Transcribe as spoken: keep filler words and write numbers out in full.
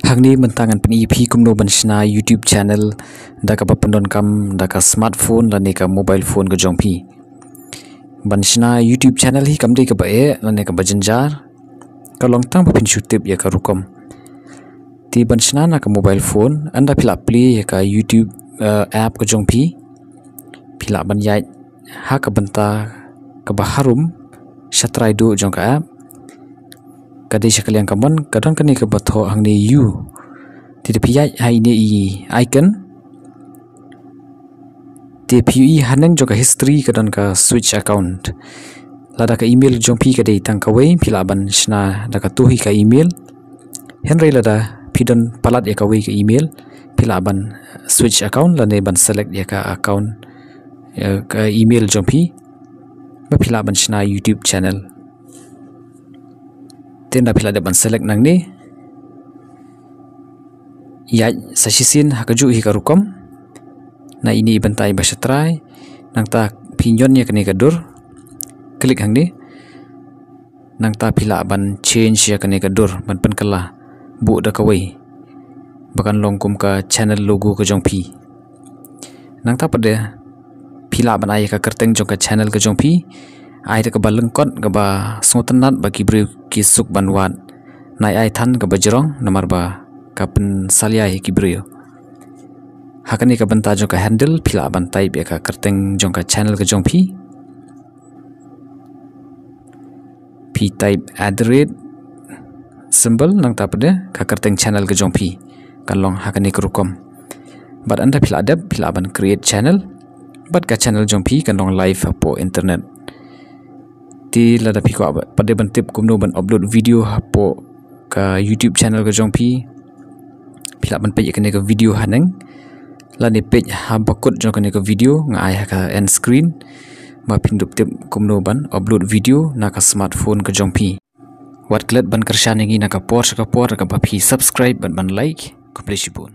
Hangne mynta ngan pyni ïa phi kumno ban shna YouTube channel da kaba pyndonkam da ka smartphone lane ka mobile phone ka jong phi. Ban shna YouTube channel hi kam dei kaba eh lane kaba jynjar. Ka long tang ba phin shu tip ïa ka rukom. Te ban shna na ka mobile phone, ynda phi la plie ïa ka YouTube, eh, app ka jong phi, phi lah ban ïaid ha ka bynta kaba harum shatrai duh jong ka app. Ka dei sha ka liang kamon, ka don kane kaba thoh hangne U. Te da phi ïaid ha ine i icon, te phi ïohi haneng jong ka history ka don ka switch account. Lada ka email jong phi ka dei tang kawei, phi lah ban shna da kato hi ka email. Hynrei lada phi don palat ïa kawei ka email, phi lah ban switch account lane ban select ïa ka account, ïa ka email jong phi, ba phi lah ban shna YouTube channel. Te ynda phi la dep ban select nangne, ïaid sa shisien ha kajuh hi ka rukom. Na ine i bynta iba shatrai, nangta phi ñion ïa kane ka dur. Klik hangne. Nangta phi lah ban change ïa kane ka dur, ban pynkylla, buh da kawei ba kan long kum ka channel logo ka jong phi. Nangta pat de phi lah ban ai ïa ka kyrteng jong ka channel ka jong phi, ai da kaba lyngkot kaba sngewtynnat ba ki briew ki suk ban wad. Nai ai than kaba jrong namar ba ka pynsalia ïa ki briew. Ha kane ka bynta jong ka handle phi lah ban type ïa ka kyrteng jong ka channel ka jong phi. Phi type at the rate symbol, nangta pat de ka kyrteng channel ka jong phi kan long ha kane ka rukom. Bad ynda phi la dep, phi lah ban create channel, bad ka channel jong phi kan long live hapoh internet. Te lada phi kwah pat de ban tip kumno ban upload video hapoh ka YouTube channel ka jong phi, phi lah ban peit ïa kane ka video haneng. Lane peit ha bakut jong kane ka video nga ai ha ka end screen, ba phin dup tip kumno ban upload video na ka smartphone ka jong phi. Wat klet ban kyrshan ïa ngi na ka por sha ka por da kaba phi subscribe bad ban like. Khublei shibun.